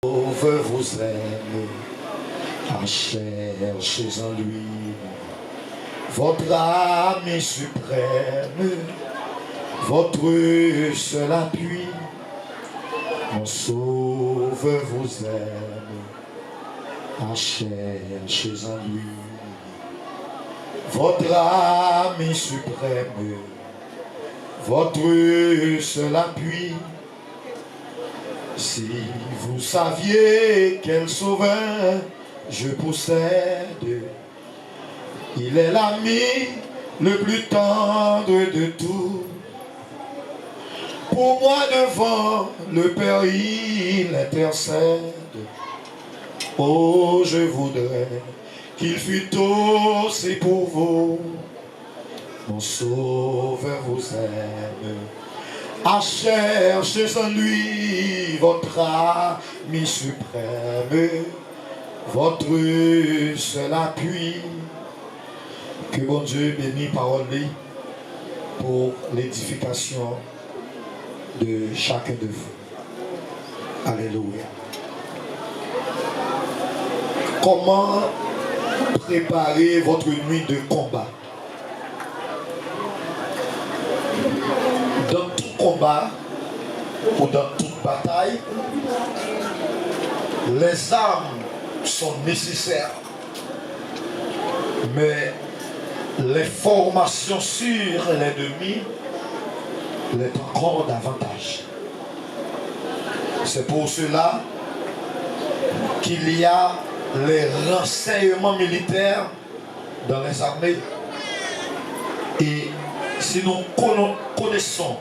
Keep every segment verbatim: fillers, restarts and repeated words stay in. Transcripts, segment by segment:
Sauveur vous aime, à chercher en lui, votre ami suprême, votre seul appui. Mon Sauveur vous aime, à chercher en lui, votre ami suprême, votre seul appui. Si vous saviez quel sauveur je possède, il est l'ami le plus tendre de tous. Pour moi devant le Père il intercède. Oh, je voudrais qu'il fût aussi pour vous. Mon Sauveur vous aime. À chercher en lui votre ami suprême, votre seul appui. Ke Bondye beni pawòl li pour l'édification de chacun de vous. Alelouya. Comment préparer votre nuit de combat? Dans tout combat ou dans toute bataille, les armes sont nécessaires, mais les formations sur l'ennemi l'est encore davantage. C'est pour cela qu'il y a les renseignements militaires dans les armées. Et si nous conna- connaissons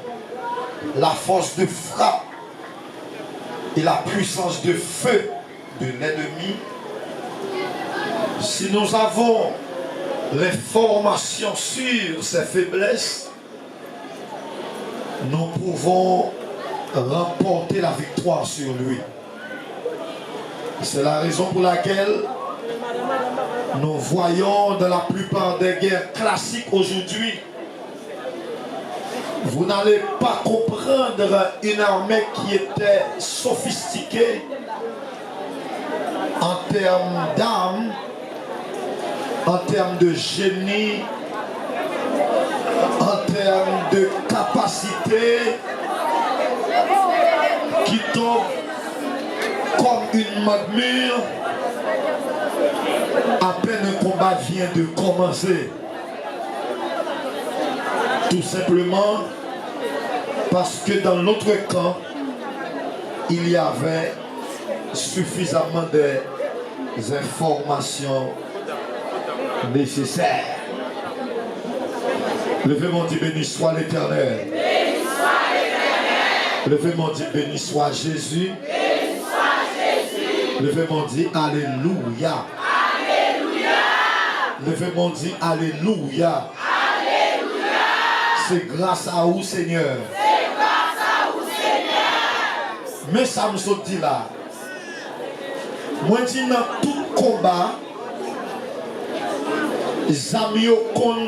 la force de frappe et la puissance de feu de l'ennemi, si nous avons l'information sur ses faiblesses, nous pouvons remporter la victoire sur lui. C'est la raison pour laquelle nous voyons dans la plupart des guerres classiques aujourd'hui, vous n'allez pas comprendre une armée qui était sophistiquée en termes d'armes, en termes de génie, en termes de capacité, qui tombe comme une marmure à peine un combat vient de commencer. Tout simplement parce que dans l'autre camp, il y avait suffisamment des informations nécessaires. Leve men w, di, béni soit l'Éternel. Leve men w, di, béni soit Jésus. Leve men w, di, alelouya. Leve men w, di, alelouya. Se gras a ou, Senyè. Men sa m sot di la. Mwen di nan tout konba, zam yo konn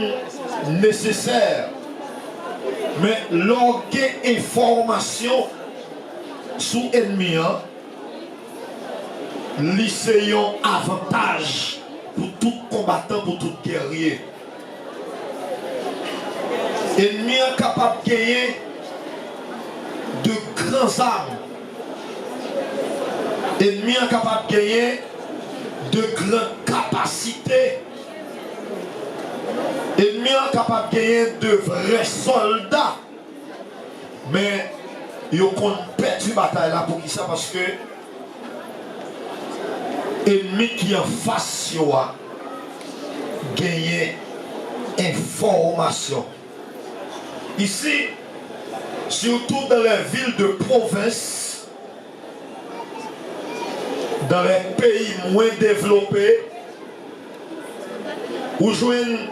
nesesè. Men lè w gen enfòmasyon sou ènmi an, li se yon avantaj pou tout konbatan, pou tout gèrye. Ènmi an kapab genyen de gran zam. Ènmi an kapab genyen de gran kapasite. Ènmi an kapab genyen de vrè sòlda. Men yo konn pèdi batay la. Poukisa? Paske ènmi ki anfas yo a genyen enfòmasyon. Ici, surtout dans les villes de province, dans les pays moins développés, ou jwenn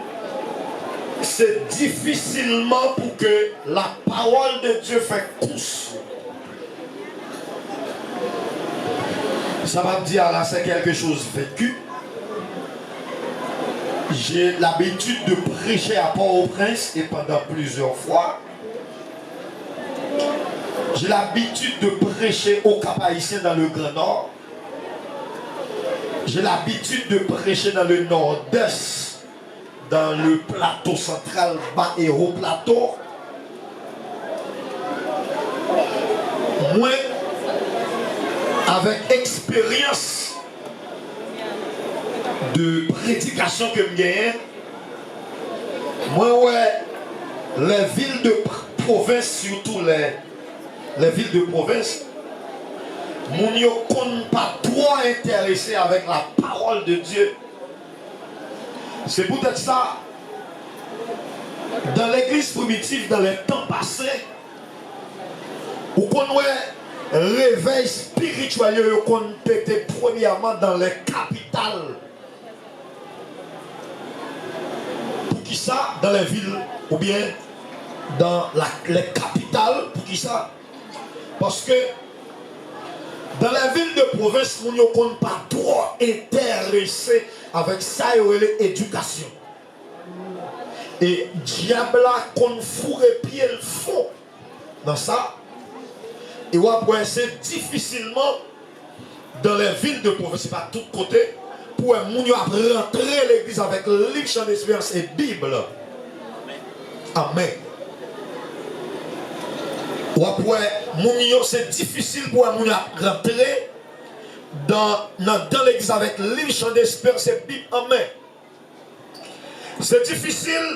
se difisilman pou ke la parole de Dieu fè kous. Sa m ap di a la, c'est quelque chose vécu. J'ai l'habitude de prêcher à Port-au-Prince et pendant plusieurs fois, J'ai l'habitude de prêcher au Cap-Haïtien dans le Grand Nord. J'ai l'habitude de prêcher dans le Nord-Est, dans le Plateau Central, Bas et Haut Plateau. Mwen, avèk eksperyans de predikasyon ke m genyen, mwen wè les villes de pr- province, surtout les, les villes de province, moun yo konn pa twò enterese avèk la parole de Dieu. Se poutèt sa, dans l'église primitive, dans les temps passés, ou konn wè revèy espirityèl yo, yo konn pete premyèman dans les capitales. Poukisa dans les villes oubyen dans la, les capitales? Poukisa? Paske dans les villes de province, moun yo konn pa twò enterese avèk sa yo rele edikasyon. E dyab la konn foure pye l fon nan sa. E w ap wè se difisilman dans les villes de province, se pa tout kote, pou wè moun yo ap rantre legliz avèk liv Chan Desperans e Bib. Amèn. W ap wè moun yo, se difisil pou wè moun yo ap rantre dan, nan, dan legliz avèk liv Chan Desperans e Bib an men. Se difisil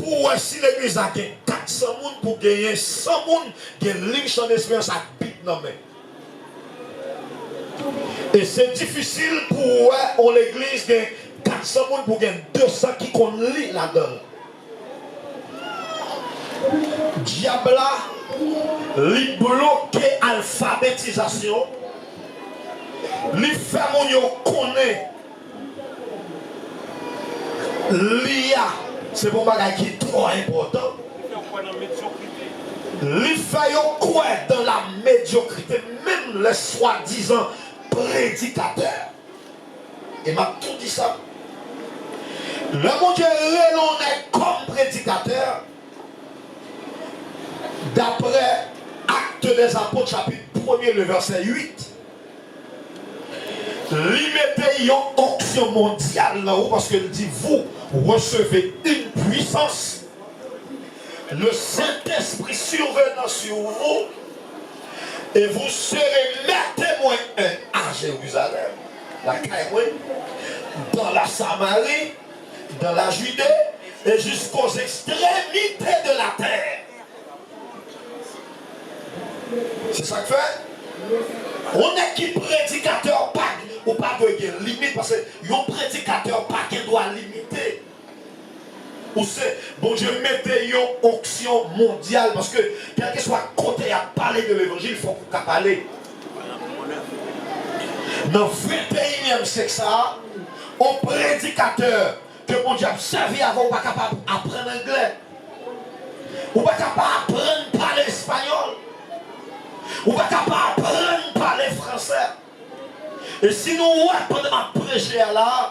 pou w wè si legliz la gen kat san moun, pou genyen san moun gen liv Chan Desperans ak Bib nan men. E se difisil pou w wè yon legliz gen kat san moun, pou gen de san ki konn li ladan l. Dyab la, li bloke alfabetizasyon, li fè moun yo konnen li a, se pa yon bagay ki twò enpòtan. Li fè yo kwè dans la médiocrité, menm les soi-disant prédicateurs. E m ap tou di sa. Lè Bondye rele yon nèg kòm predikatè, daprè Actes des Apôtres, chapit premye, le vèsè uit, li mete yon onksyon mondyal nan ou, paske l di, vous recevez une puissance, le Saint-Esprit survenant sur vous, et vous serez mes témoins à Jérusalem, lakay mwen, dans la Samarie, dans la Judée, et jusqu'aux extrémités de la terre. Se sa k fè, yon nèg ki predikatè, ou pa, ou pa dwe gen limit, paske yon predikatè pa gen dwa limite. Ou se, Bondye mete yon onksyon mondyal, paske kèlkeswa kote y ap pale de levanjil, fòk ou ka pale. Nan venteyinyèm syèk sa a, yon predikatè ke Bondye ap sèvi avè w pa kapab aprann anglè. Ou pa kapab aprann pale espanyòl. Ou pa kapab aprann pale fransè. E si nou wè, pandan m ap preche a la a,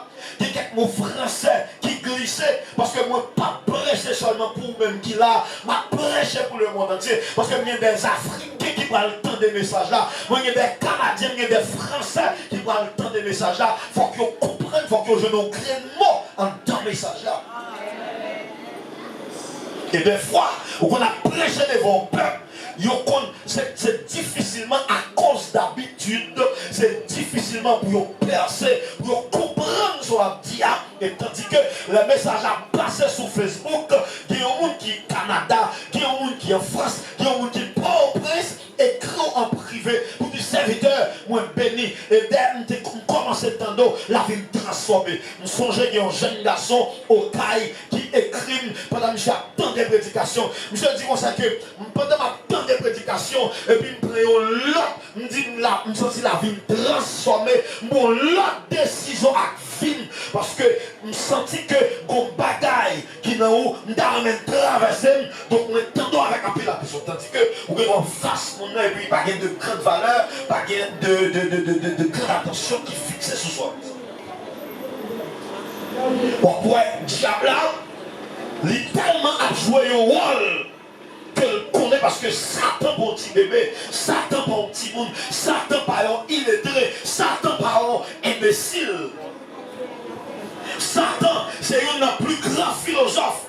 gen kèk mo fransè ki glise, paske mwen p ap preche sèlman pou ou menm ki la, m ap preche pou lemonn antye, paske m gen dè Afriken ki pral tande mesaj la, mwen gen dè Kanadyen, m gen dè Fransè ki pral tande mesaj la, fòk yo konprann, fòk yo jwenn yon grenn mo anndan mesaj la. E dèfwa, ou konn ap preche devan yon pèp, yo konn, se, se difisilman akoz dabitid, se difisilman pou yo pèse, pou yo konprann sa w ap di a. E tandike lè mesaj la pase sou Facebook, gen yon moun ki Kanada, gen yon moun ki an Frans, gen yon moun ki Pòtoprens, ekri w an prive pou di, sèvitè, mwen beni. E dèyè m te, m kòmanse tande w, lavi m transfòme. M sonje gen yon jèn gason Okay ki ekri m pandan misye ap tande predikasyon. Misye di konsa ke, pandan m ap tande predikasyon, epi m pran yon lòt, m di m la, m santi lavi m transfòme, m pran yon lòt desizyon ak vi m, paske m santi ke gon bagay ki nan ou, m ta renmen travèse m, donk mwen tande w avèk anpil atansyon. Tandike ou gen anfas moun nan, epi pa gen de grand valè, pa gen de, de, de, de, de, de grand atansyon ki fikse sou sa. W ap wè dyab la, li tèlman ap jwe yon wòl ke l konnen Paske Satan pa yon ti bebe, Satan pa yon timoun, Satan pa yon iletre, Satan pa yon enbesil. Satan se youn nan pli gran filozòf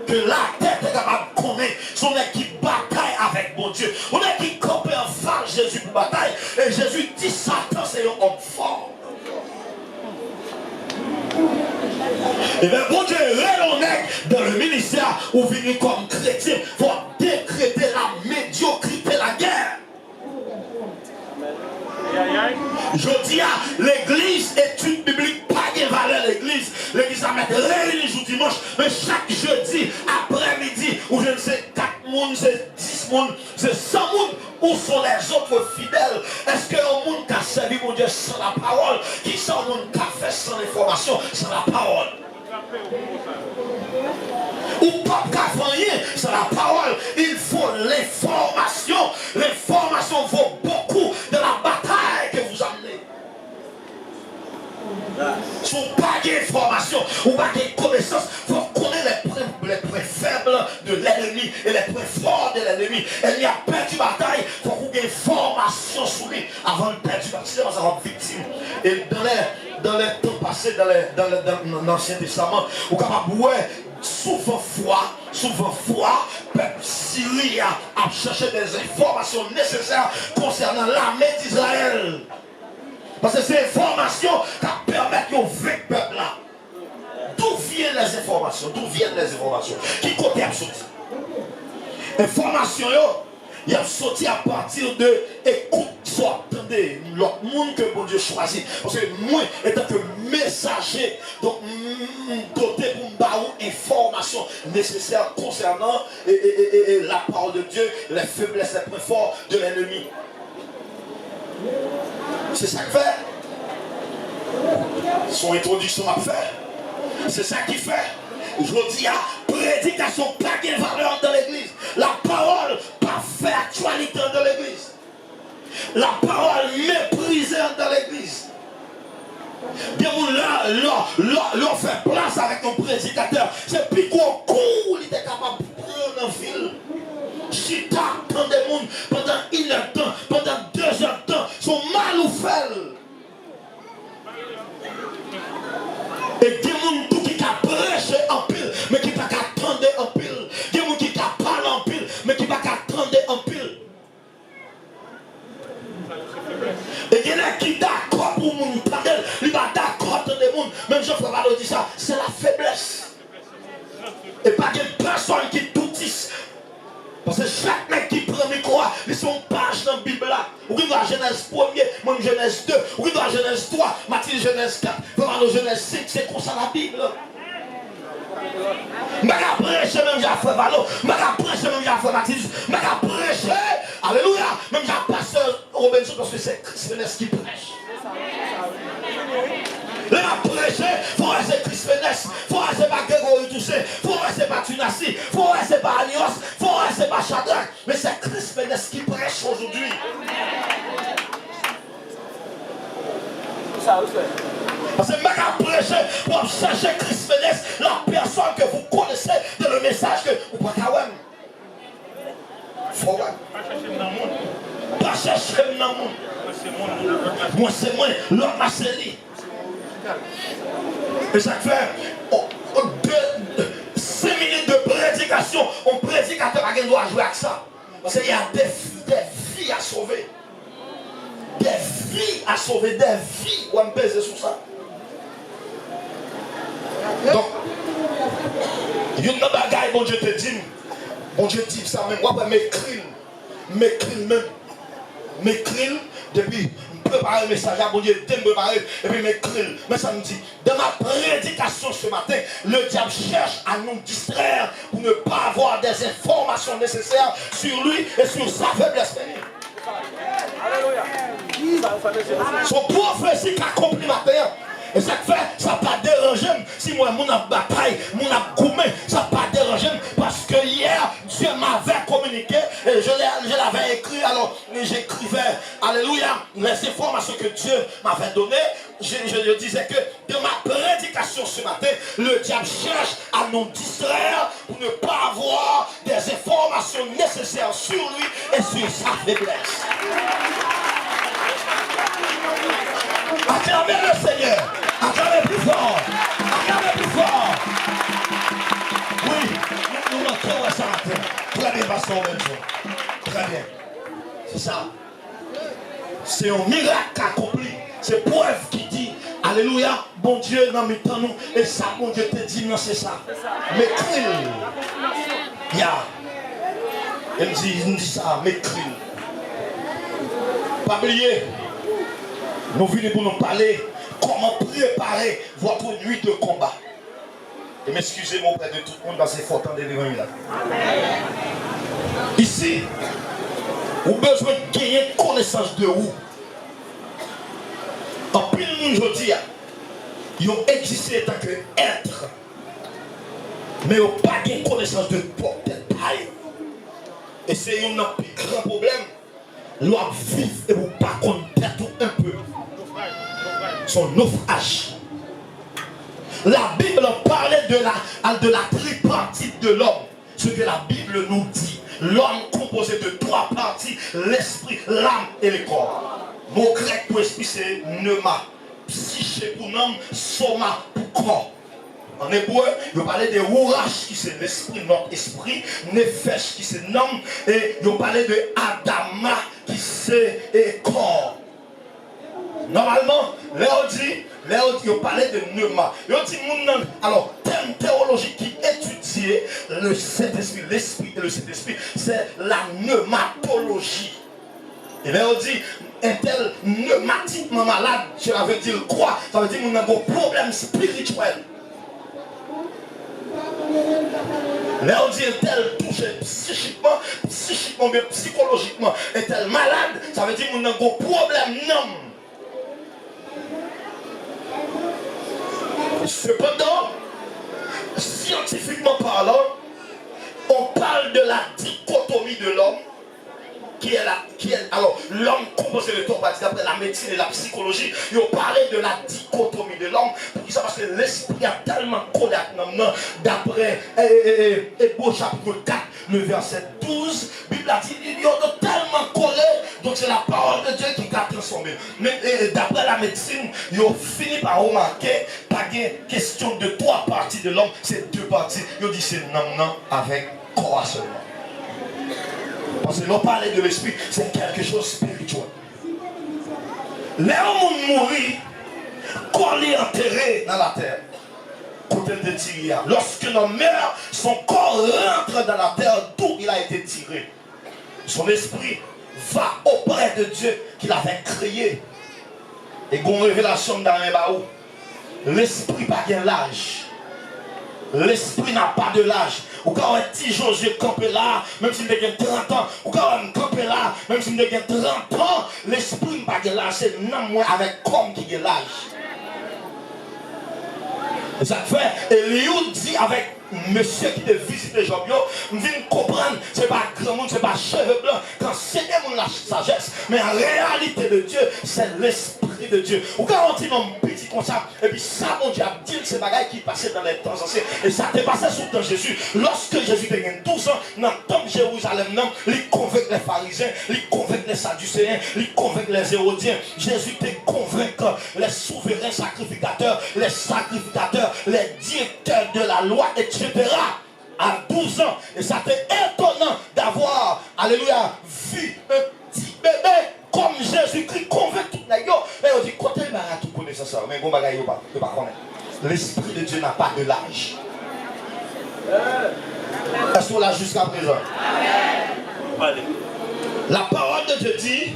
ke latè te kapab konnen. Se yon nèg ki batay avèk Bondye, yon nèg ki kanpe anfas Jezi pou batay. E Jezi di Satan se yon òm fò. Ebyen, Bondye rele yon nèg dans le ministère, ou vini kòm kretyen, fò w dekrete la medyokrite, la guerre. Jodi a, legliz, etid biblik pa gen valè legliz. Legliz la mèt reyini jou dimanch, men chak jedi aprèmidi, ou jwenn se kat moun, se dis moun, se san moun, où sont les autres fidèles? Èske yon moun ka sèvi Bondye san lapawòl? Kisa yon moun ka fè san enfòmasyon, san lapawòl? Ou p ap ka fè anyen san lapawòl. Il faut l'information. L'information vaut beaucoup dans la bataille que vous amenez. Si w pa gen enfòmasyon, ou pa gen konesans, fò w konnen les points, les points faibles de l'ennemi et les points forts de l'ennemi. Ènmi ap pèdi batay, fòk ou gen enfòmasyon sou li avan l pèdi batay. Sinon, sa w ap viktim. E dans les, dans les temps passés, dans les, dans les, dans, dans l'Ancien Testament, ou kapab wè souvan fwa, souvan fwa, pèp Siri a ap chèche des informations nécessaires concernant l'armée d'Israël. Paske se enfòmasyon k ap pèmèt yo venk pèp la. D'où viennent les informations? D'où viennent les informations? Ki kote y ap soti? Enfòmasyon yo, y ap soti apati de ekout sa w ap tande lòt moun ke Bondye chwazi. Paske mwen, etanke mesaje, donk, m, m dote pou m ba ou enfòmasyon nesesè konsènan, e, e, e, e, e, la parole de Dieu, les faiblesses, les points forts de l'ennemi. Se sa k fè, se yon entwodiksyon m ap fè. Se sa ki fè, jodi a, predikasyon pa gen valè anndan legliz. Lapawòl pa fè aktyalite anndan legliz. Lapawòl meprize anndan legliz. Gen moun la, lè, lè, lè w fè plas avèk yon predikatè, se pi gwo kou li te kapab pran nan vi l. Chita ap tande moun pandan inèdtan, pandan dezèdtan, se yon mal ou fè l. E gen moun tou ki ka preche anpil, men ki pa ka tande anpil. Gen moun ki ka pale anpil, men ki pa ka tande anpil. E gen nèg ki dakò pou moun tande l, li pa dakò tande moun. Menm jan frè Valo di sa, se la feblès. E pa gen pèsonn ki toutis. Paske chak nèg ki pran mikwo a, li se yon paj nan Bib la. Ou gen dwa Jenèz premye, mwen Jenèz de. Ou gen dwa Jenèz twa, Matil Jenèz kat, frè Valo Jenèz senk. Se konsa Labib. M pa ka preche menm jan ak frè Valo. M pa ka preche menm jan ak frè Matis. M pa ka preche, alelouya, menm jan ak pastè Robinson, paske se Chris Fenès ki prèche. Lè m ap preche, fò w wè se Chris Fenès, fò w wè se pa Gregory Toussaint, fò w wè se pa Tunasi, fò w wè se pa Anios, fò w wè se pa Chadrak, men se Chris Fenès ki prèche aujourd'hui. Paske m pa ka preche pou ap chache Chris Fenès, la personne que vous connaissez dans le message que ou pa ka wè m. Fò wè. Pa chache m nan moun. Mwen se mwen, lòt la se li. E sa k fè, o, o, de, de, senk minit de predikasyon, yon predikatè pa gen dwa jwe ak sa. Paske y a des, des vies à sauver. Des vies à sauver, des vies. Wè m peze sou sa. Donk, youn nan bagay Bondye te di m, Bondye di m sa menm, w ap wè m ekri l, m ekri l menm. M ekri l, depi m prepare mesaj la, Bondye ede m prepare l, epi m ekri l. Men sa m di, dans ma prédication ce matin, le diable cherche à nous distraire pour ne pas avoir des informations nécessaires sur lui et sur sa faiblesse. Se yon pwofesi k akonpli maten an. E sa k fè, sa pa deranje m si m wè moun ap batay, moun ap goumen, sa pa deranje m, paske hier, Dieu m'avait communiqué, et je l'ai, je l'avais écrit, alors j'écrivais, alléluia, les informations que Dieu m'avait données, Je, je, je disais que dans ma prédication ce matin, le diable cherche à nous distraire pour ne pas avoir des informations nécessaires sur lui et sur sa faiblesse. Acclamez le Seigneur. Acclamez plus fort. Acclamez plus fort. Oui, nou, nou manke wè sa maten. Très bien, pasteur Benson. Très bien. C'est ça. Se yon mirak k akonpli. Se prèv ki di, alelouya, Bondye nan mitan nou. E sa Bondye te di m nan, se sa. M ekri l. Ya. E m di, m di sa, m ekri l. Pa bliye, nou vini pou nou pale kòman prepare votre nuit de combat. Et m'excusez-moi auprès de tout moun, paske fò tande levanjil la. Isi, ou bezwen genyen konesans de ou. Anpil moun jodi a, yo egziste antanke èt, men yo pa gen konesans de pwòp tèt pa yo. E se youn nan pi gran pwoblèm. Lè w ap viv epi w pa konn tèt ou enpe, se yon nofraj. La Bible parle de la, de la tripartite de l'homme. Ce que la Bible nous dit, l'homme composé de trois parties, l'esprit, l'âme et le corps. Mo grèk pou espri se pneuma. Psyché pou nanm, soma pou kò. An ebre, yo pale de rourach ki se lespri, nòt espri, nefèch ki se nanm, e yo pale de adama ki se e kò. Nòmalman, lè yo di, lè yo di, yo pale de pneuma. Yo di moun nan, alò, tèm tewolojik ki etidye le Sentespri, lespri e le Sentespri, se la pneumatologie. E lè yo di entèl pneumatikman malad, cela veut dire quoi? Sa vle di moun nan gen yon pwoblèm espirityèl. Lè yo di entèl touche psichikman, psichikman oubyen psikolojikman, entèl malad, sa vle di moun nan gen yon pwoblèm nanm. Sepandan, scientifiquement parlant, on parle de la dichotomie de l'homme qui est la, qui est, alors, l'homme composé de trois parties, d'après la médecine et la psychologie, ils ont parlé de la dichotomie de l'homme. Poukisa? Paske lespri a tèlman kole ak nanm nan, daprè e, e, e, Ebre chapit kat, le vèsè douz, Bib la di, yo, yo tèlman kole, donk se la parole de Dieu ki ka transfòme. Men, e, e, daprè la medsin, yo fini pa remake, pa gen kesyon de twa pati de lòm, se de pati. Yo di se nanm nan avèk kò a sèlman. Paske lè w pale de lespri, se kèlke choz espirityèl. Lè yon moun mouri, kò li antere nan latè, kote l te tire a. Lorsqu'un homme meurt, son corps rentre dans la terre d'où il a été tiré. Son esprit va auprès de Dieu qui l'avait créé. E gon revelasyon m ta renmen ba ou. Lespri pa gen laj. L'esprit n'a pas de l'âge. Ou ka wè ti Jozye kanpe la, menm si m te gen trant an. Ou ka wè m kanpe la, menm si m te gen trant an. Lespri m pa gen laj. Se nanm mwen avèk kò m ki gen laj. E sa k fè Eliyou di avèk mesye ki te vizite Jòb yo, m vin konprann, se pa granmoun, se pa cheve blan k ansenye moun la sajès, men an reyalite de Dye, se Lespri de Dye. Ou ka wè yon ti nonm piti konsa, epi sa Bondye ap di l, se bagay ki pase dans les temps anciens. E sa te pase sou tan Jezi. Lòske Jezi te gen douz an, nan tanp Jerizalèm nan, li konvenk lè Farizyen, li konvenk lè Sadiseyen, li konvenk lè Erodyen. Jezi te konvenk les souverains sacrificateurs, les sacrificateurs, les directeurs de la loi, et cetera. À douze ans, et ça était étonnant d'avoir, alléluia, vu un petit bébé comme Jésus-Christ konvenk tout nèg yo. Lè yo di, kote l bay tout konesans sa yo? Men gon bagay yo pa, yo pa konnen. L'esprit de Dieu n'a pas de l'âge. Èske w la jiska prezan? La parole de Dieu dit,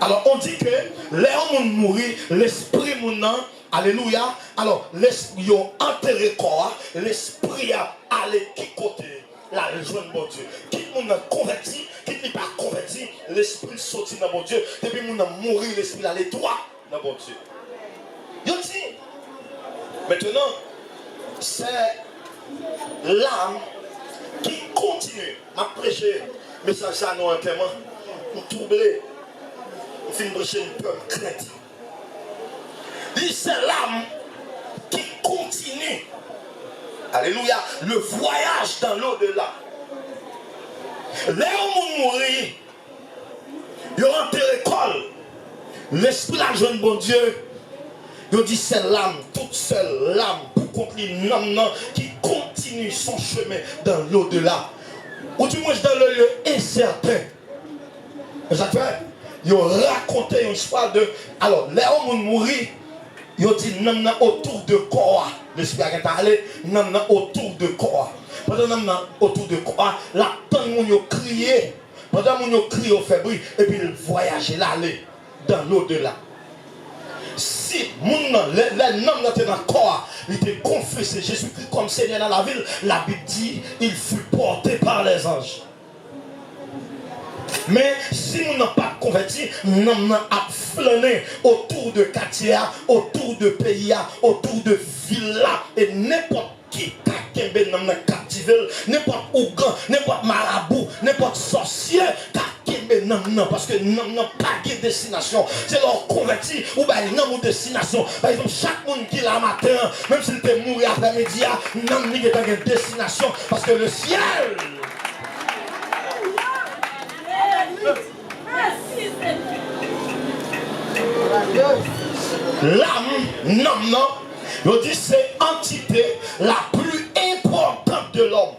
alors on dit que lè yon moun mouri, lespri moun nan, alelouya, alò, lespri yo antere kò a, lespri a ale ki kote? L al jwenn Bondye. Kit moun nan konvèti, kit li pa konvèti, lespri l soti nan Bondye. Depi moun nan mouri, lespri l ale dwat nan Bondye. Yo di, maintenant, c'est l'âme qui continue. M ap preche mesaj sa nan yon antèman. M twouble. M fin preche, m pè, m krent. Di se lam ki kontini. Alelouya. Le voyage dans l'au-delà. Lè yon moun mouri, yo antere kò l. Lespri l al jwenn Bondye. Yo di se lam, tout sèl lam, pou kont li, nanm nan ki kontini son chemen dans l'au-delà. Ou di mwen dans le lieu incertain. E sa k fè, yo rakonte yon istwa de, alò, lè yon moun mouri, yo di nanm nan otou de kò a. Lespri a gentan ale, nanm nan otou de kò a. Pandan nanm nan otou de kò a, l ap tann moun yo kriye. Pandan moun yo kriye, yo fè bri, epi l vwayaje, l ale dans l'au-delà. Si moun nan, lè, lè nanm nan te nan kò a, li te konfese Jezikri kòm Senyè nan lavi l, Labib di, il fut porté par les anges. Men, si moun nan pa t konvèti, nanm nan ap flannen otou de katye a, otou de peyi a, otou de vil la, e nenpòt ki ka kenbe nanm nan kaptive l, nenpòt ougan, nenpòt marabou, nenpòt sòsye ka kenbe nanm nan, paske nanm nan pa gen destinasyon. Se lè w konvèti, ou bay nanm ou destinasyon. Pa egzanp, chak moun ki la maten an, menm si l te mouri aprèmidi a, nanm li gentan gen destinasyon, paske le syèl. Lam, nanm nan, yo di se antite la pli enpòtan de lòm.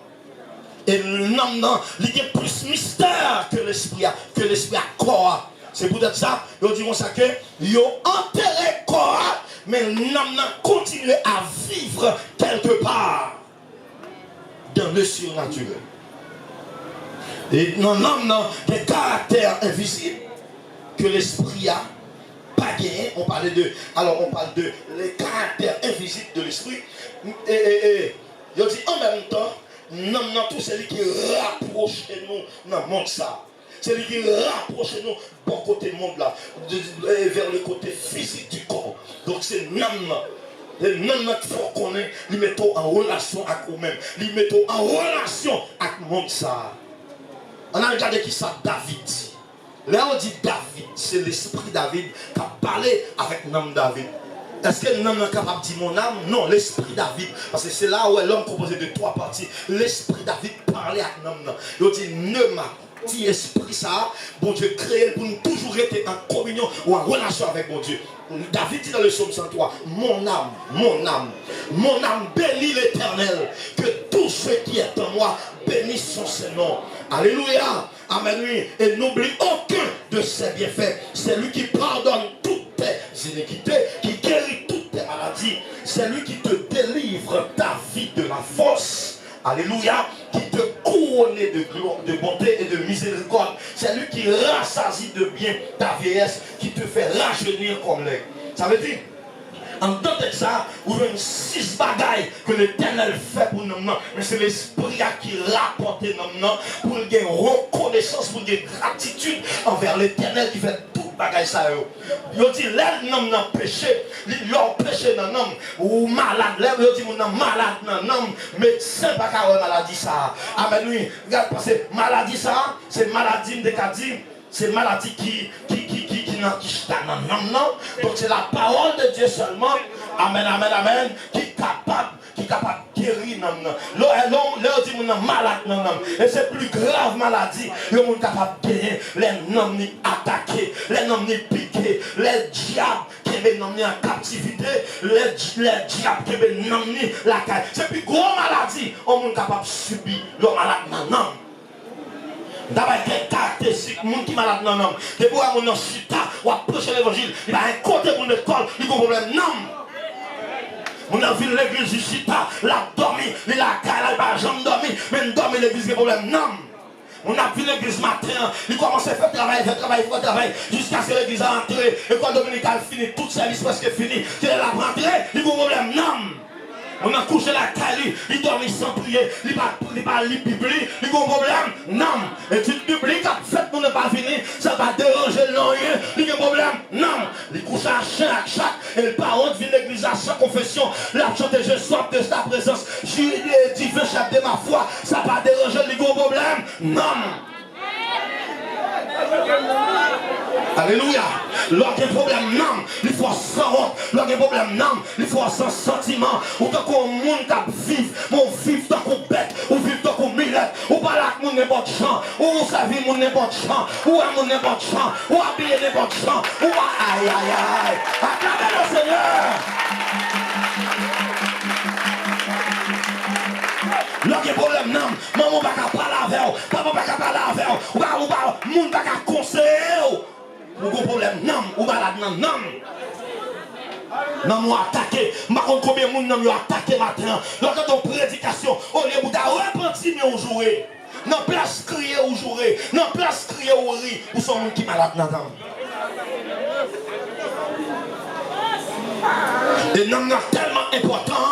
E nanm nan, li gen plis mistè ke lespri a, ke lespri a, kò a. Se poutèt sa, yo di konsa ke yo antere kò a, men nanm nan kontinye a viv kèlke pa dans le surnaturel. E nan nanm nan, gen karaktè envizib ke lespri a pa genyen. On parle de, alors, on parle de le caractère invisible de l'esprit. E, e, e, yo di an menm tan, nanm nan tou, se li ki rapwoche nou nan mond sa. Se li ki rapwoche nou bò kote mond la, de, de, vers le côté physique du corps. Donk, se nanm nan. Se nanm nan ki fè w konnen li mete w an relasyon ak ou menm. Li mete w an relasyon ak mond sa a. Ann al gade kisa David di. Lè yo di David, se lespri David k ap pale avèk nanm David. Èske nanm nan kapab di mon âme? Non, lespri David. Paske se la ou wè l'homme composé de trois parties. Lespri David pale ak nanm nan. Yo di, ne m'a Ti espri sa a, Bondye kreye l pou nou toujou rete an kominyon ou an relasyon avèk Bondye. David di nan le psaume cent trois, mon âme, mon âme, mon âme bénit l'Éternel, que tout ce qui est en moi bénisse son saint nom. Alelouya, amèn, wi. Et n'oublie aucun de ses bienfaits. C'est lui qui pardonne toutes tes iniquités, qui guérit toutes tes maladies. C'est lui qui te délivre ta vie de la fosse. Alelouya, qui te couronne de gloire, de bonté et de miséricorde. C'est lui qui rassasie de bien ta vieillesse, qui te fait rajeunir comme l'aigle. Sa vle di, anndan tèks sa, ou jwenn sis bagay ke Letènèl fè pou nanm nan. Men se lespri a ki rapòte nanm nan, pou l gen rekonesans, pou l gen gratitid anvè Letènèl ki fè tout bagay sa yo. Yo di lè nanm nan peche, li, lè w peche nan nanm, ou malad. Lè yo di moun nan malad nan nanm, medsen pa ka wè maladi sa a. Amèn, wi. Gad, paske maladi sa a, se maladi, m te ka di, se maladi ki, ki, ki, ki, ki nan, ki chita nan nanm nan. Donk, se la parole de Dieu seulement. Amèn, amèn, amèn. Ki kapab, ki kapab geri nanm nan. Lè, lè, lè yo di moun nan malad nan nanm, e se pli grav maladi yon moun kapab genyen, lè nanm ni atake, lè nanm ni pike, lè dyab kenbe nanm ni an kaptivite, lè, lè dyab kenbe nanm ni lakay. Se pi gwo maladi yon moun kapab sibi lè w malad nan nanm. M ta bay kèk karakteristik moun ki malad nan nanm. Depi w wè moun nan chita, w ap preche levanjil, li pa gen kote pou l met kò l, li gon pwoblèm nanm. Moun nan vin legliz, li chita, l ap dòmi, li lakay la, li pa janm dòmi, men l dòmi legliz gen pwoblèm nanm. Moun ap vin legliz maten an, li kòmanse fè travay, fè travay, fè travay, jiskaske legliz la antre, lekòl dominikal fini, tout sèvis prèske fini, se lè l ap rantre, li gon pwoblèm nanm. Moun nan kouche lakay li, li dòmi san priye, li pa, li pa li Bib li, li gon pwoblèm nanm. Etid biblik ap fèt, moun nan pa vini, sa pa deranje l nan anyen, li gen pwoblèm nanm. Li kouche ak chen ak chat, e l pa wont vin legliz la san konfesyon. L ap chante je soif de ta présence, jus divin chèf de ma foi, sa pa deranje l, li gon pwoblèm nanm. Alelouya. Lè w gen pwoblèm nanm, li fè w sanwont. Lè w gen pwoblèm nanm, li fè w san santiman. Ou tankou yon moun k ap viv, men w viv tankou bèt, ou viv tankou milèt. Ou pale ak moun nenpòt jan, ou sèvi moun nenpòt jan, ou wè moun nenpòt jan, ou abiye nenpòt jan, ou a, ayayay! Aklame le Senyè! Lè w gen pwoblèm nanm, manman w pa ka pale avè w, papa w pa ka pale avè w, ou pa, ou pa, moun pa ka konseye w. Ou gon pwoblèm nanm, ou malad nan nanm. Nanm ou atake. M pa konn konbyen moun nanm yo atake maten an. Lè w tande yon predikasyon, olye pou w ta repanti, men ou joure. Nan plas kriye, ou joure. Nan plas kriye, ou ri. Ou se yon moun ki malad nan nanm. E nanm nan tèlman enpòtan.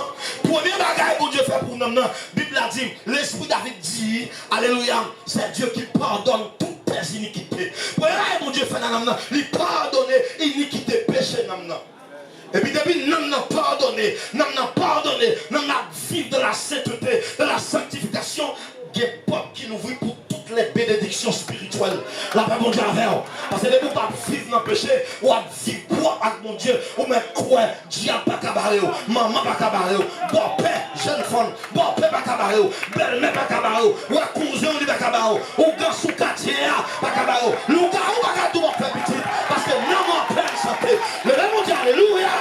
Premye bagay Bondye fè pou nanm nan, Bib la di, Lespri David di, alelouya, c'est Dieu qui pardonne toutes tes iniquités. Premye bagay Bondye fè nan nanm nan, li padone inikite, peche nanm nan. Epi depi nanm nan padone, nanm nan padone, nanm nan ap viv dans la sainteté, dans la sanctification, gen pòt ki louvri pou tout les bénédictions spirituelles. Lapè Bondye avè w. Paske depi w p ap viv nan peche, w ap viv pwòp ak Bondye, ou mèt kwè dyab pa ka bare w, manman pa ka bare w, bòpè, jèn fanm, bòpè pa ka bare w, bèlmè pa ka bare w, wè kouzen w li pa ka bare w, ougan sou katye a pa ka bare w, lougawou pa ka tou w ap fè pitit, paske nanm ou an plèn sante. Leve Bondye, alelouya!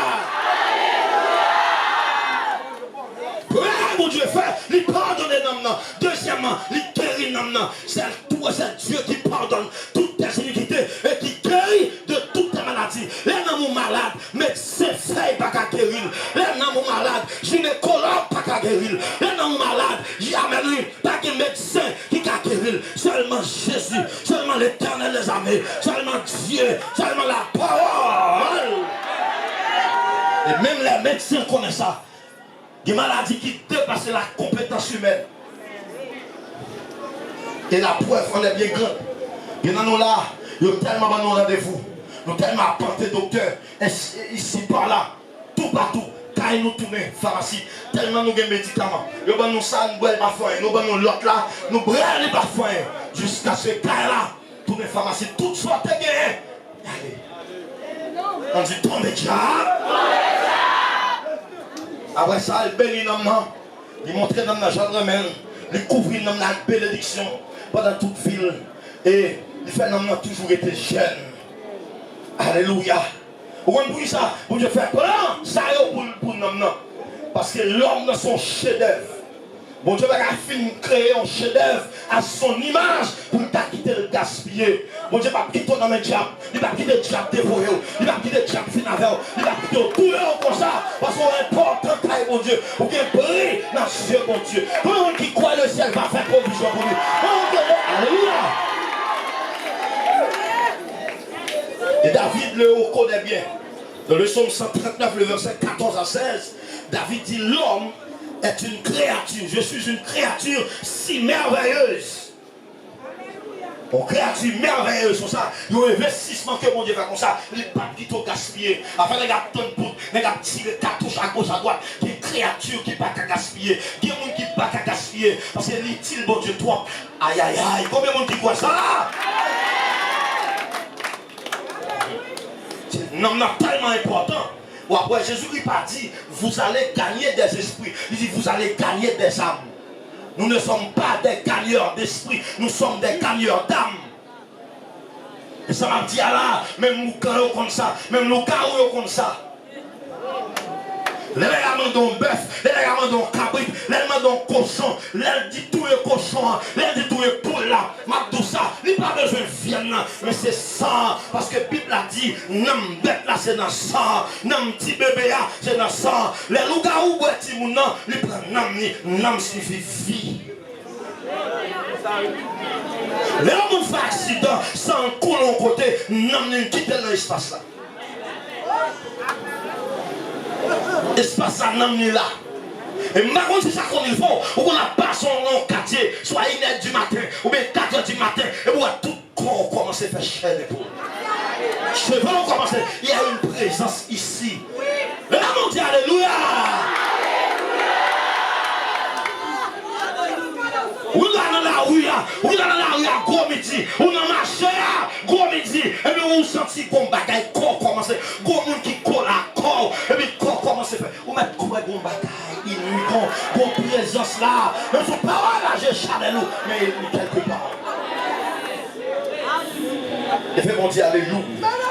Premye bagay Bondye fè, li padone nanm nan. Dezyèmman, li geri nanm nan. C'est toi, c'est Dieu qui pardonne toutes tes iniquités et qui guérit de toutes tes maladies. Lè nanm ou malad, medsen fèy pa ka geri l. Lè nanm ou malad, jinekològ pa ka geri l. Lè nanm ou malad, amèn wi, pa gen medsen ki ka geri l. Sèlman Jezi, sèlman Letènèl dèzame, sèlman Dye, sèlman lapawòl. E menm lè medsen konnen sa, gen maladi ki depase la konpetans imèn. E la prèv en est bien grande. Gen nan nou la, yo tèlman ban nou randevou. Nou tèlman apante doktè, isi pa la, toupatou, kay nou tounen famasi. Tèlman nou gen medikaman. Yo ban nou sa, nou bwè l pa fè anyen. Nou ban nou lòt la, nou bwè l li pa fè anyen. Jiskaske kay la, tounen famasi, tout sa w te genyen. Ale. Ann di, tonbe dyab. Apre sa, l beni nanm nan. Li montre nanm nan jan l renmen l. Li kouvri nanm nan ak benediksyon pandan tout vi l. E li fè nanm nan toujou rete jèn. Alelouya. Ou konn poukisa Bondye fè plan sa yo pou, pou nanm nan? Paske lòm nan se yon chedèv. Bondye pa ka fin kreye yon chedèv a son imaj pou l ta kite l gaspiye. Bondye p ap kite w nan men dyab. Li p ap kite dyab devore w. Li p ap kite dyab fin avè w. Li p ap kite w touye w konsa. Paske w enpòtan kay Bondye. Ou gen pri nan zye Bondye. Konbyen moun ki kwè le syèl va fè pwovizyon pou li? Konbyen moun ki, alelouya! Et David le reconnaît bien. Dans le psaume cent trente-neuf, le verset quatorze à seize, David dit, l'homme est une créature, je suis une créature si merveilleuse. Yon kreyati mèveyez konsa, yon envestisman ke Bondye fè konsa, li p ap kite w gaspiye. Afè nèg ap tann bout, nèg ap tire katouch agoch adwat, gen kreyati ki pa ka gaspiye, gen moun ki pa ka gaspiye, paske li itil Bondye twòp. Ayayay, konbyen moun ki kwè sa? Nanm nan tèlman enpòtan. W ap wè, Jezikri pa di, vous allez gagner des esprits. Li di, vous allez gagner des âmes. Nous ne sommes pas des gagneurs d'esprit, nous sommes des gagneurs d'âmes. E sa m ap di a la, menm ougan yo konn sa, menm lougawou yo konn sa. Lè nèg la mande yon bèf, lè nèg la mande yon kabrit, lè l mande yon kochon, lè l di touye kochon an, lè l di touye poul la, m ap di w sa, li pa bezwen vyann nan, men se san an, paske Bib la di, nanm bèt la se nan san an, nanm ti bebe a se nan san an. Lè lougawou bwè timoun nan, li pran nanm li, nanm siyifi vi. Lè yon moun fè aksidan, san l koule yon kote, nanm li kite l nan espas la. Espas la, nanm li la. E m pa konn si sa konn rive w, ou konn ap pase nan yon katye, swa inè di maten, oubyen katrè di maten, epi w wè tout kò w kòmanse fè chè de poul. Cheve w kòmanse, il y a une présence ici. Lè moun di alelouya! Ou la nan lari a, ou la nan lari a gwo midi, ou nan mache a gwo midi, epi ou santi gon bagay kò w kòmanse, gon moun ki kole ak kò w, la, menm si w pa raje chanèl ou, men li kèlke pa. Leve Bondye, alelouya.